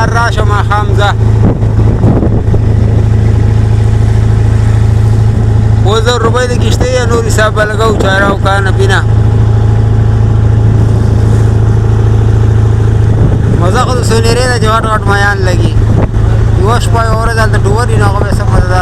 سهار راشه، ماښام ځه. 7000 روپۍ د کښتۍ یا نور حساب به لګوو، چاره او کانه پینه. مزه خو د سونیرې ده چې غټ غټ میان لګي. یوه شپه یوه ورځ هلته ډوبر وي، نو هغه بیا څه مزه.